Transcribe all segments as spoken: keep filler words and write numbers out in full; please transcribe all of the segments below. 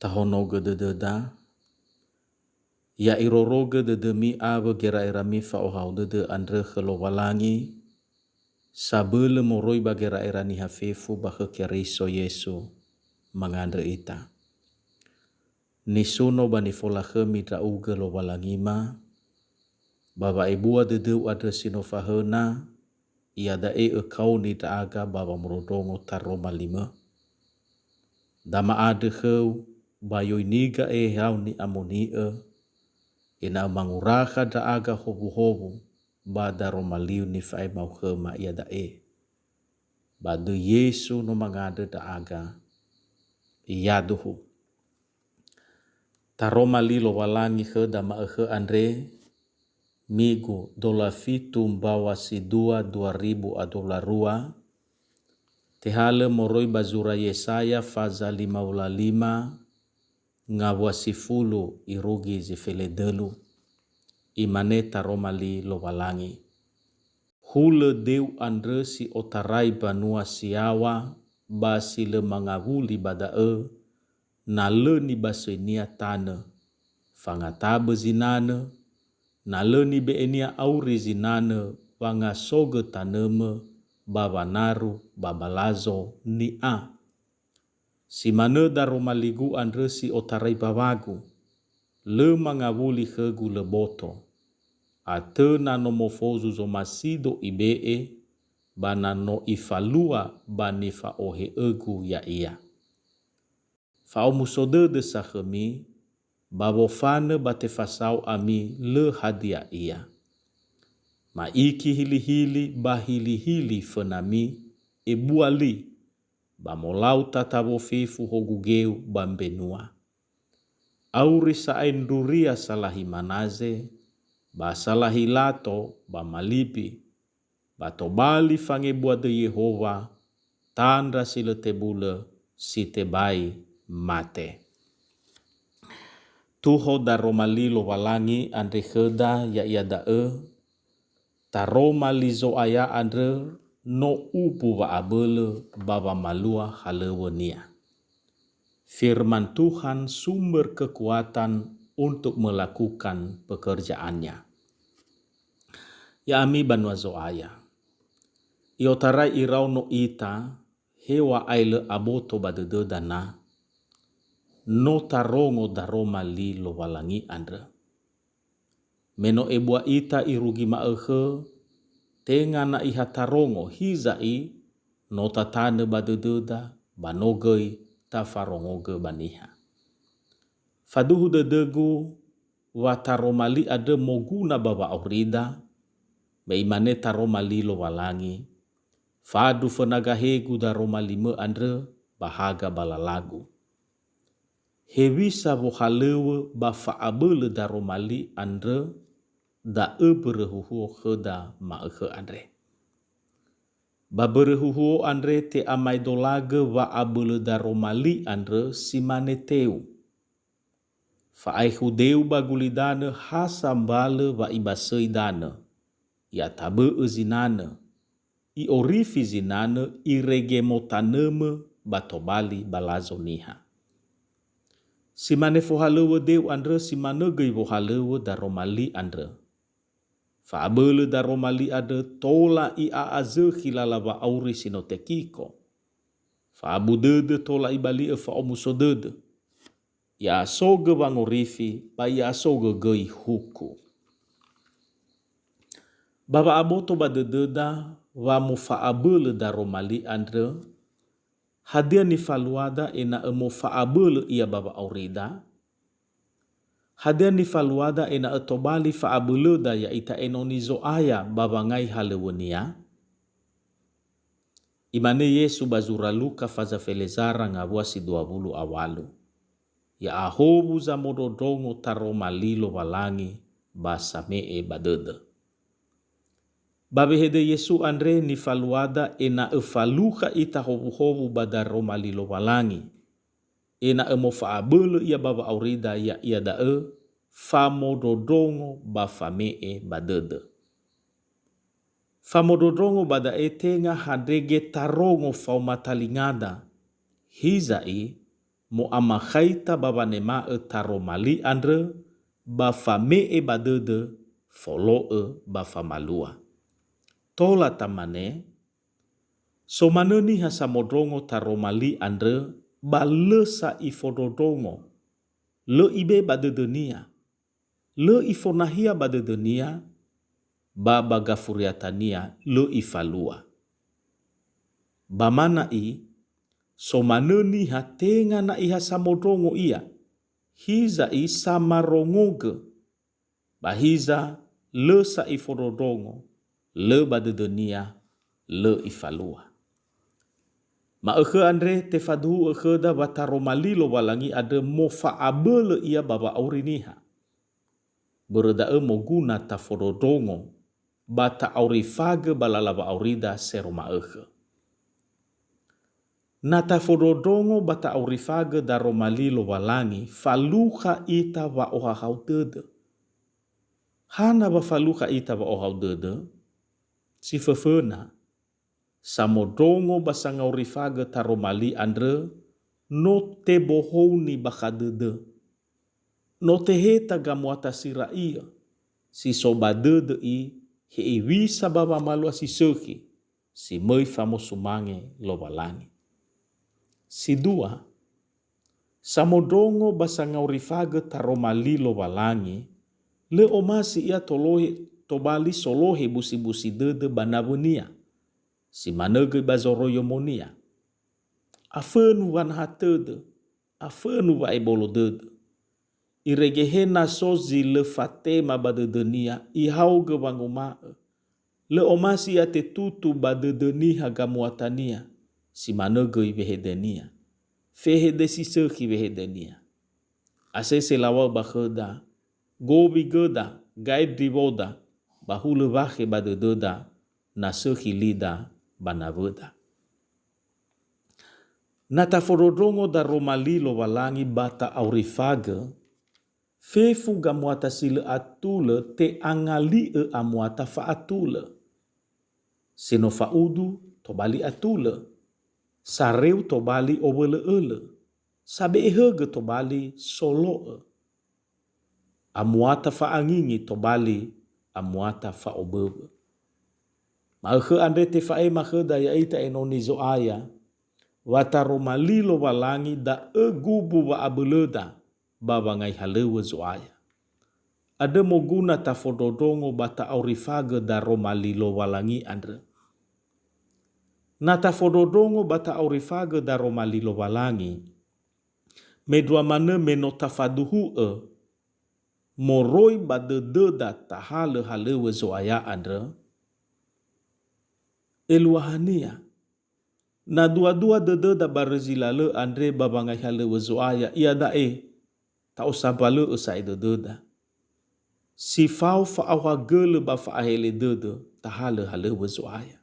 Tahonogö dödöda, ya irorogö dödömi awö gera'erami fa'ohahau dödö andrö khö Lowalangi, sabölö moroi ba gera'era niha fefu ba khö Keriso Yesu mangandrö ita. Nisuno ba nifolakhömi ndra'ugö Lowalangima, ba wa'ebua dödöu andrö si no fahöna, iada'e ökaoni ndra'aga ba wamondrondrongo taroma limö. Da ma'andrö khöu ba yoi niga ehau ni'amoni'ö, ena'ö mangurakha ndra'aga howuhowu ba daroma liu nifa'ema'u khöma iada'e. Ba döi Yesu no mangandrö ndra'aga. Yaduhu. Taroma li Lowalangi khöda ma'ökhö andre, Migu, dola fitu mbaw̃a si dua dua ribu a dola rua, tehalö moroi ba zura Yesaya faza lima wulu a lima, ngawua sifulu irugi zi feledölu. Imane taroma li Lowalangi, Hulö deu andrö si otarai banua si yaŵa ba si lö mangawuli ba da'ö, na lö nibasöinia tanö, fangatabö zinanö, na lö nibe'enia auri zinanö wangasogö tanömö ba wanaru ba balazo ni'a. Si manö daroma ligu andrö si otarai bawagu, lö mangawuli khögu lö boto. Atö na no mofozu zomasido ibe'e, ba na no ifalua ba nifa'ohe'ögu ya'ia. Fa'omuso dödö sa khömi, ba wofanö ba tefasao ami lö hadia ia. Ma'iki hilihili ba hilihili fönami ebua li, ba molau tatawo fefu hogu geu ba mbenua. Auri sa'ae ndruria salahi manaze, ba salahi lato ba malibi, ba tobali fangebua döi Yehowa, tandra si lö tebulö, si tebai mate. Tuho daroma li Lowalangi andre khöda, ya'ia da'ö, taroma li Zo'aya andrö no ubu wa'abölö ba wamalua halöŵönia. Firman Tuhan sumber kekuatan untuk melakukan pekerjaannya. Ya'ami banua Zo'aya. I'otarai iraono ita, heŵa'ae lö aboto ba dödöda na no tarongo daroma li Lowalangi andrö. Me no ebua ita irugi ma'ökhö, tenga na'iha tarongo, hiza'i no tatanö ba dödöda, ba no göi tafarongogö ba niha. Faduhu dödögu wa taroma li andrö moguna ba wa'aurida, me imane taroma li Lowalangi, "Fandru föna gahegu daroma limö andrö ba haga ba lalagu." Hewisa wohalöŵö ba fa'abölö daroma li andrö, da'ö mbörö huhuo khöda ma'ökhö andre. Ba mbörö huhuo andre te'amaedolagö wa'abölö daroma li andrö si mane teu. Fa'aekhu deu ba gulidanö ha sambalö wa ibasöi danö, i'atabö'ö zinanö, i'orifi zinanö irege motanömö ba tobali balazo niha. Si mane fohalöŵö deu andrö si manö göi wohalöŵö daroma li andrö. Fa'abölö daroma li andrö tola i'a'azökhi lala wa'auri si no tekiko. Fa'abu dödö tola ibali'ö fa'omuso dödö. I'a'asogö wangorifi, ba i'a'asogö göi huku. Ba wa'aboto ba dödöda wa mofa'abölö daroma li andrö, hadia nifaluada ena'ö mofa'abölö ia ba wa'aurida? Hadia nifaluada ena'ö tobali fa'abölöda ya'ita enoni Zo'aya ba wangai halöŵönia? Imane Yesu ba zura Luka faza felezara ngawua si dua wulu a walu, "Ya'ahowu zamondrondrongo taroma li Lowalangi ba same'e ba dödö." Ba wehede Yesu andre nifaluada ena'ö falukha ita howuhowu ba daroma li Lowalangi, ena'ö mofa'abölö ia ba wa'aurida, ya'ia da'ö famondrondrongo ba fame'e ba dödö. Famondrondrongo ba da'e tenga handrege tarongo faoma talingada, hiza'i mo'amakhaita ba wanema'ö taroma li andrö ba fame'e ba dödö folo'ö ba famalua. Tola tamane, so manö niha samondrongo taroma li andrö ba lö sa ifondrondrongo, lö ibe ba dödönia, lö ifonahia ba dödönia, ba ba gafuriatania lö ifalua. Ba mana'i, so manö niha tenga na'iha samondrongo ia, hiza i samarongogö, ba hiza lö sa ifondrondrongo, lö ba dödönia, lö ifalua. Ma'ökhö andre tefaduhu'ö khöda wa taroma li Lowalangi andrö mofa'abölö ia ba wa'auri niha. Börö da'ö moguna tafondrondrongo ba ta'aurifagö ba lala wa'aurida sero ma'ökhö. Na tafondrondrongo ba ta'aurifagö daroma li Lowalangi, falukha ita wa'ohahau dödö. Hana wa falukha ita wa'ohahau dödö? Si föföna, samondrongo ba sangaurifagö taroma li andrö no tebohouni bakha dödö. No teheta gamuata si ra'iö, si so ba dödö i hewisa ba wamalua si sökhi, si möi famosumange Lowalangi. Si dua, samondrongo ba sangaurifagö taroma li Lowalangi, lö omasi ia tolohe, tobali solohe busi-busi dödö ba nawönia, si manö göi ba zoroiyomonia. Afönu wanaha tödö, afönu wa'ebolo dödö. Irege he na so zi lö fatema ba dödönia, ihaogö wanguma'ö, lö omasi ia tetutu ba dödö niha gamuatania, si manö göi wehedenia. Fehede si sökhi wehedenia. Asese lawa'ö ba khöda, gowi göda, gae ndriwoda, ba hulö wakhe ba dödöda, na sökhi lida ba nawöda. Na tafondrondrongo daroma li Lowalangi ba ta'aurifagö, fefu gamuata si lö atulö te'angali'ö amuata fa'atulö. Si no fa'udu tobali atulö, sareu tobali owölö'ölö, sabe'e högö tobali solo'ö. Amuata fa'angingi tobali amuata fa'oböwö. Ma'ökhö andre tefa'ema khöda ya'ita enoni Zo'aya, wa taroma li Lowalangi da'ö gubu wa'abölöda ba wangai halöŵö Zo'aya. Andrö moguna tafondrondrongo ba ta'aurifagö daroma li Lowalangi andrö. Na tafondrondrongo ba ta'aurifagö daroma li Lowalangi, mendrua manö me no tafaduhu'ö moroi ba dödöda tahalö halöŵö Zo'aya andrö, eluahania, na duadua dödöda barö zi lalö andre ba wangai halöŵö Zo'aya, iada'e ta'osambalö'ö sa'ae dödöda. Si fao fa'aohagölö ba fa'ahele dödö tahalö halöŵö Zo'aya.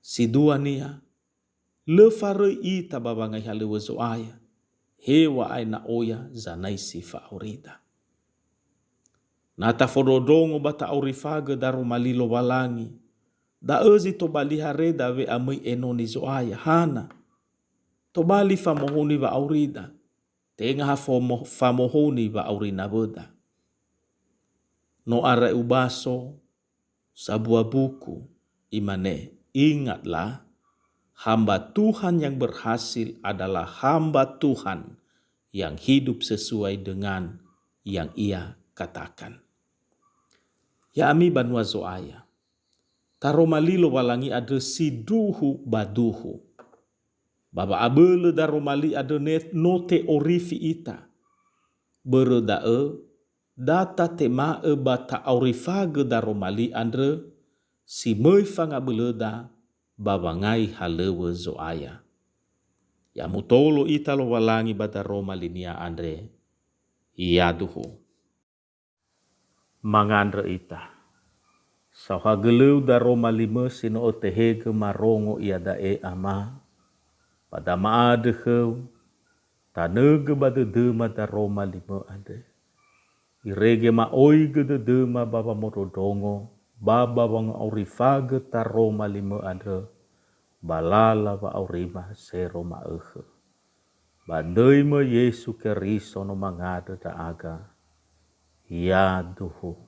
Si duania, lö faröi ita ba wangai halöŵö Zo'aya, heŵa'ae na oya zanaisi fa'aurida. Na tafondrondrongo ba ta'aurifagö daroma li Lowalangi, da'ö zi tobali hareda we'amöi enoni Zo'aya. Hana? Tobali famohouni wa'aurida, tenga ha fomo-, famohouni wa'auri nawöda. No ara ubaso, sabua buku, imane, "Ingatlah, hamba Tuhan yang berhasil adalah hamba Tuhan yang hidup sesuai dengan yang ia katakan." Ya'ami banua Zo'aya, taroma li Lowalangi andrö sindruhu ba duhu. Ba wa'abölö daroma li andrö ne-, no te'orifi ita. Börö da'ö, da tatema'ö ba ta'aurifagö daroma li andrö si möi fangabölöda ba wangai halöŵö Zo'aya. Ya mutolo ita Lowalangi ba daroma linia andre. Yaduhu. Mangandrö ita. Saohagölöu daroma limö si no ötehegö marongo iada'e, Ama, ba da ma'andrö khöu, tanögö ba dödöma daroma limö andre. Irege ma'oigö dödöma ba wamondrondrongo, ba ba wanga'orifagö taroma limö andrö, ba lala wa'aurima sero ma'ökhö. Ba döimö Yesu Keriso no mangandrö ndra'aga. Yaduhu.